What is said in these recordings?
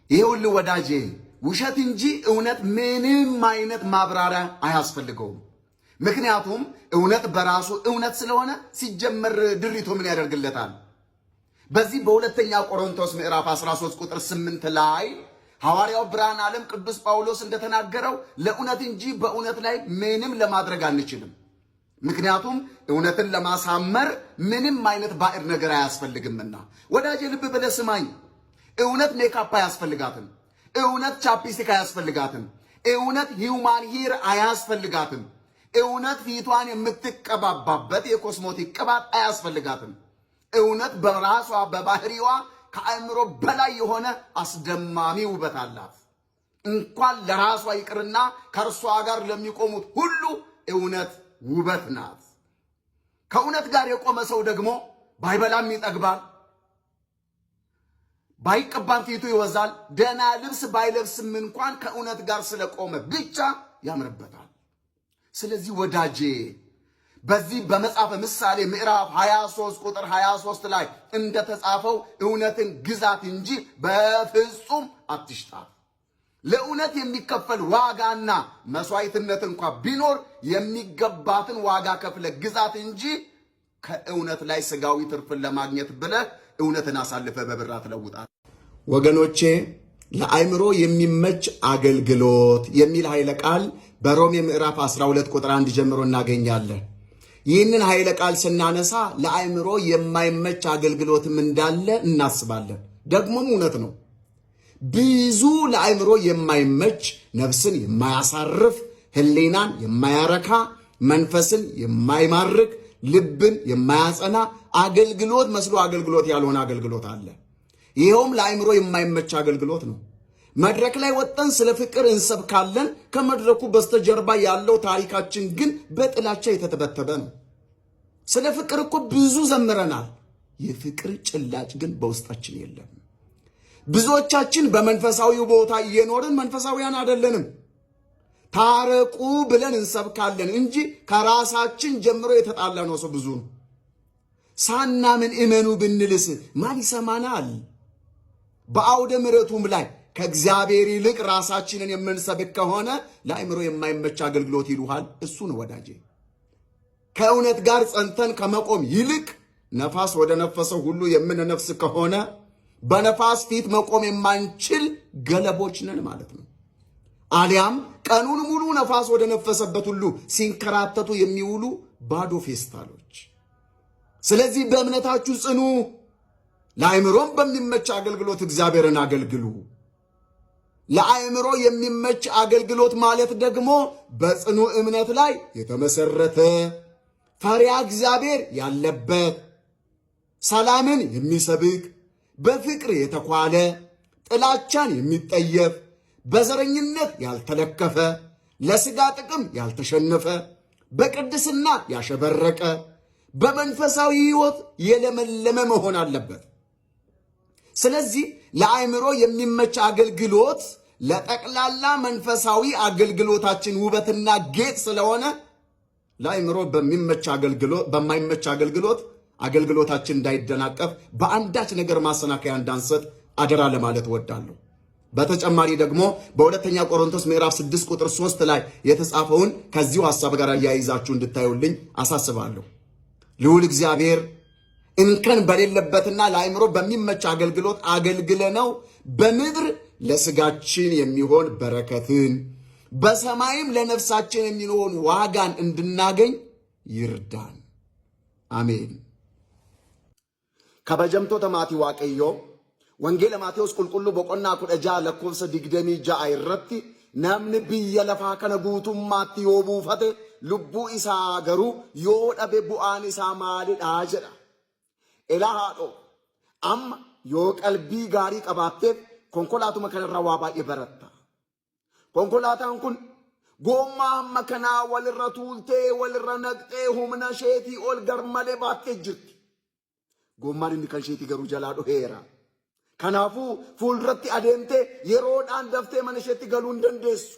ይሄውልህ ወዳጄ፣ ውሸት እንጂ እውነት ምንም አይነት ማብራሪያ አያስፈልገውም። ምክንያቱም እውነት በራሱ እውነት ስለሆነ ሲጀመር ድሪቶ ምን ያደርግለታል? በዚህ በሁለተኛ ቆሮንቶስ ምዕራፍ 13 ቁጥር 8 ላይ ሐዋርያው ብርሃን ዓለም ቅዱስ ጳውሎስ እንደተናገረው ለእውነት እንጂ በእውነት ላይ ምንም ለማድረግ አንችልም። ምክንያቱም እውነትን ለማሳመር ምንም አይነት ባዕድ ነገር አያስፈልግምና። ወዳጄ ልብ ብለህ ስማኝ። እውነት ሜካፕ አያስፈልጋትም። እውነት chapstick አያስፈልጋትም። እውነት human hair አያስፈልጋትም። እውነት ፊቷን የምትቀባባበት የ cosmetic ቅባት አያስፈልጋትም። እውነት በራሷ በባህሪዋ ከአእምሮ በላይ የሆነ አስደማሚ ውበት አላት። እንኳን ለራሷ ይቅርና ከእርሷ ጋር ለሚቆሙት ሁሉ እውነት ውበት ናት። ከእውነት ጋር የቆመ ሰው ደግሞ ባይበላም ይጠግባል፣ ባይቀባም ፊቱ ይወዛል። ደህና ልብስ ባይለብስም እንኳን ከእውነት ጋር ስለቆመ ብቻ ያምርበታል። ስለዚህ ወዳጄ፣ በዚህ በመጽሐፈ ምሳሌ ምዕራፍ 23 ቁጥር 23 ላይ እንደተጻፈው እውነትን ግዛት እንጂ በፍጹም አትሽጣት። ለእውነት የሚከፈል ዋጋና መስዋዕትነት እንኳ ቢኖር የሚገባትን ዋጋ ከፍለህ ግዛት እንጂ ከእውነት ላይ ስጋዊ ትርፍን ለማግኘት ብለህ እውነትን አሳልፈህ በብር አትለውጣት። ወገኖቼ፣ ለአእምሮ የሚመች አገልግሎት የሚል ኃይለ ቃል በሮሜ ምዕራፍ 12 ቁጥር 1 ጀምሮ እናገኛለን። ይህንን ኃይለ ቃል ስናነሳ ለአእምሮ የማይመች አገልግሎትም እንዳለ እናስባለን። ደግሞም እውነት ነው። ብዙ ለአእምሮ የማይመች፣ ነፍስን የማያሳርፍ፣ ሕሊናን የማያረካ፣ መንፈስን የማይማርክ፣ ልብን የማያጸና አገልግሎት መስሎ አገልግሎት ያልሆነ አገልግሎት አለ። ይኸውም ለአእምሮ የማይመች አገልግሎት ነው። መድረክ ላይ ወጥተን ስለ ፍቅር እንሰብካለን። ከመድረኩ በስተጀርባ ያለው ታሪካችን ግን በጥላቻ የተተበተበ ነው። ስለ ፍቅር እኮ ብዙ ዘምረናል። የፍቅር ጭላጭ ግን በውስጣችን የለም። ብዙዎቻችን በመንፈሳዊው ቦታ እየኖርን መንፈሳዊያን አይደለንም። ታረቁ ብለን እንሰብካለን እንጂ ከራሳችን ጀምሮ የተጣላ ነው ሰው ብዙ ነው። ሳናምን እመኑ ብንልስ ማን ይሰማናል? በአውደ ምሕረቱም ላይ ከእግዚአብሔር ይልቅ ራሳችንን የምንሰብክ ከሆነ ለአእምሮ የማይመች አገልግሎት ይሉሃል። እሱ ነው ወዳጄ። ከእውነት ጋር ጸንተን ከመቆም ይልቅ ነፋስ ወደ ነፈሰው ሁሉ የምንነፍስ ከሆነ በነፋስ ፊት መቆም የማንችል ገለቦች ነን ማለት ነው። አሊያም ቀኑን ሙሉ ነፋስ ወደ ነፈሰበት ሁሉ ሲንከራተቱ የሚውሉ ባዶ ፌስታሎች። ስለዚህ በእምነታችሁ ጽኑ፣ ለአእምሮም በሚመች አገልግሎት እግዚአብሔርን አገልግሉ። ለአእምሮ የሚመች አገልግሎት ማለት ደግሞ በጽኑ እምነት ላይ የተመሰረተ፣ ፈሪሃ እግዚአብሔር ያለበት፣ ሰላምን የሚሰብክ፣ በፍቅር የተኳለ፣ ጥላቻን የሚጠየፍ፣ በዘረኝነት ያልተለከፈ፣ ለሥጋ ጥቅም ያልተሸነፈ፣ በቅድስና ያሸበረቀ፣ በመንፈሳዊ ሕይወት የለመለመ መሆን አለበት። ስለዚህ ለአእምሮ የሚመች አገልግሎት ለጠቅላላ መንፈሳዊ አገልግሎታችን ውበትና ጌጥ ስለሆነ ለአእምሮ በሚመች አገልግሎት በማይመች አገልግሎት አገልግሎታችን እንዳይደናቀፍ በአንዳች ነገር ማሰናከያ እንዳንሰጥ አደራ ለማለት እወዳለሁ። በተጨማሪ ደግሞ በሁለተኛ ቆሮንቶስ ምዕራፍ 6 ቁጥር 3 ላይ የተጻፈውን ከዚሁ ሐሳብ ጋር አያይዛችሁ እንድታዩልኝ አሳስባለሁ። ልዑል እግዚአብሔር እንከን በሌለበትና ለአእምሮ በሚመች አገልግሎት አገልግለነው በምድር ለስጋችን የሚሆን በረከትን በሰማይም ለነፍሳችን የሚሆን ዋጋን እንድናገኝ ይርዳን። አሜን። Kabajamtoota maatii Waaqayyoo, Wangeela Maatewos Qulqulluu boqonnaa 16 lakkoofsa 26 irratti namni biyya lafaa kana guutummaatti yoo buufate lubbuu isaa garuu yoo dhabe bu'aan isaa maalidhaa jedha. Elaa haadhoo, amma yoo qalbii gaarii qabaatteef konkolaatuma kanarraa waa baay'ee baratta. Konkolaataan kun goommaa hamma kanaa walirra tuultee, walirra naqxee, humna isheetii ol garmalee baattee jirti. Goommaan inni kan isheetii garuu jalaa dhoheera. Kanaafuu fuulduratti adeemtee yeroodhaan daftee mana isheetti galuu hin dandeessu.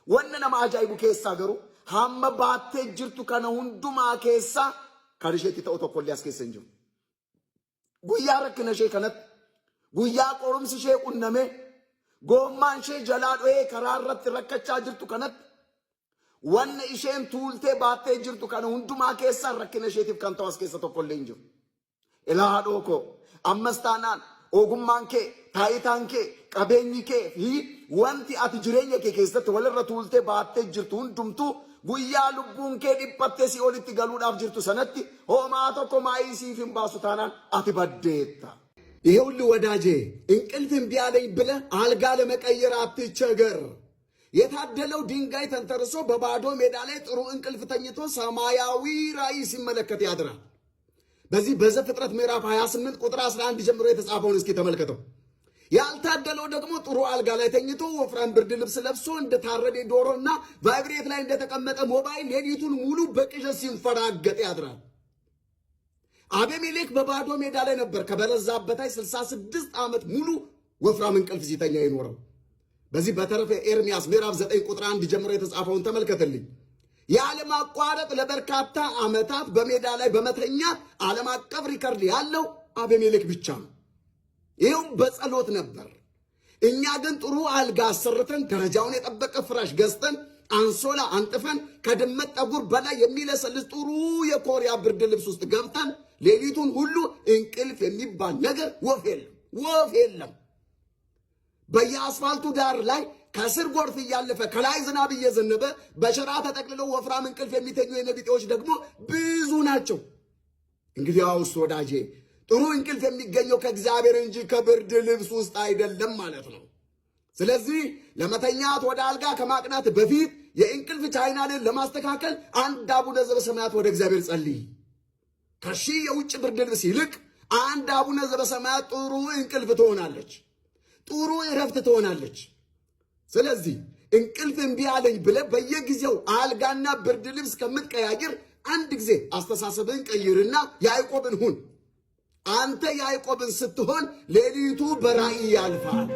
Wanna nama ajaa'ibu keessaa garuu hamma baattee jirtu kana hundumaa keessaa kan isheetti ta'u tokkollee as keessa hin jiru. Guyyaa rakkina ishee kanatti, guyyaa qorumsi ishee qunnamee Gommaan ishee jalaa dho'ee karaa irratti rakkachaa jirtu kanatti wanna isheen tuultee baattee jirtu kana hundumaa keessaa rakkina isheetiif kan ta'u as keessa tokko illee hin jiru. Ilaa haadhoo koo, ammas taanaan ogummaan kee, taayitaan kee, qabeenyi kee fi wanti ati jireenya kee keessatti walirra tuultee baattee jirtu hundumtuu guyyaa lubbuun kee dhiphattee si'oolitti galuudhaaf jirtu sanatti homaa tokko maayii siif hin baasu taanaan ati baddeetta. ይኸውልህ ወዳጄ፣ እንቅልፍ እምቢ አለኝ ብለህ አልጋ ለመቀየር አትቸገር። የታደለው ድንጋይ ተንተርሶ በባዶ ሜዳ ላይ ጥሩ እንቅልፍ ተኝቶ ሰማያዊ ራእይ ሲመለከት ያድራል። በዚህ በዘፍጥረት ምዕራፍ 28 ቁጥር 11 ጀምሮ የተጻፈውን እስኪ ተመልከተው። ያልታደለው ደግሞ ጥሩ አልጋ ላይ ተኝቶ ወፍራም ብርድ ልብስ ለብሶ እንደታረደ ዶሮና vibrate ላይ እንደተቀመጠ ሞባይል ሌሊቱን ሙሉ በቅዠት ሲንፈራገጥ ያድራል። አቤሜሌክ በባዶ ሜዳ ላይ ነበር ከበለዝ ዛፍ በታች 66 ዓመት ሙሉ ወፍራም እንቅልፍ ሲተኛ የኖረው። በዚህ በተረፈ ኤርሚያስ ምዕራፍ 9 ቁጥር 1 ጀምሮ የተጻፈውን ተመልከትልኝ። ያለማቋረጥ ለበርካታ ዓመታት በሜዳ ላይ በመተኛት ዓለም አቀፍ ሪከርድ ያለው አቤሜሌክ ብቻ ነው። ይኸውም በጸሎት ነበር። እኛ ግን ጥሩ አልጋ አሰርተን ደረጃውን የጠበቀ ፍራሽ ገዝተን አንሶላ አንጥፈን ከድመት ጠጉር በላይ የሚለሰልስ ጥሩ የኮሪያ ብርድ ልብስ ውስጥ ገብተን ሌሊቱን ሁሉ እንቅልፍ የሚባል ነገር ወፍ የለም፣ ወፍ የለም። በየአስፋልቱ ዳር ላይ ከስር ጎርፍ እያለፈ ከላይ ዝናብ እየዘነበ በሸራ ተጠቅልለው ወፍራም እንቅልፍ የሚተኙ የነቢጤዎች ደግሞ ብዙ ናቸው። እንግዲያውስ ወዳጄ ጥሩ እንቅልፍ የሚገኘው ከእግዚአብሔር እንጂ ከብርድ ልብስ ውስጥ አይደለም ማለት ነው። ስለዚህ ለመተኛት ወደ አልጋ ከማቅናት በፊት የእንቅልፍ ቻይናልን ለማስተካከል አንድ አቡነ ዘበሰማያት ወደ እግዚአብሔር ጸልይ። ከሺህ የውጭ ብርድ ልብስ ይልቅ አንድ አቡነ ዘበሰማያት ጥሩ እንቅልፍ ትሆናለች፣ ጥሩ እረፍት ትሆናለች። ስለዚህ እንቅልፍ እምቢ አለኝ ብለህ በየጊዜው አልጋና ብርድ ልብስ ከምትቀያይር አንድ ጊዜ አስተሳሰብህን ቀይርና ያዕቆብን ሁን። አንተ ያዕቆብን ስትሆን ሌሊቱ በራእይ ያልፋል።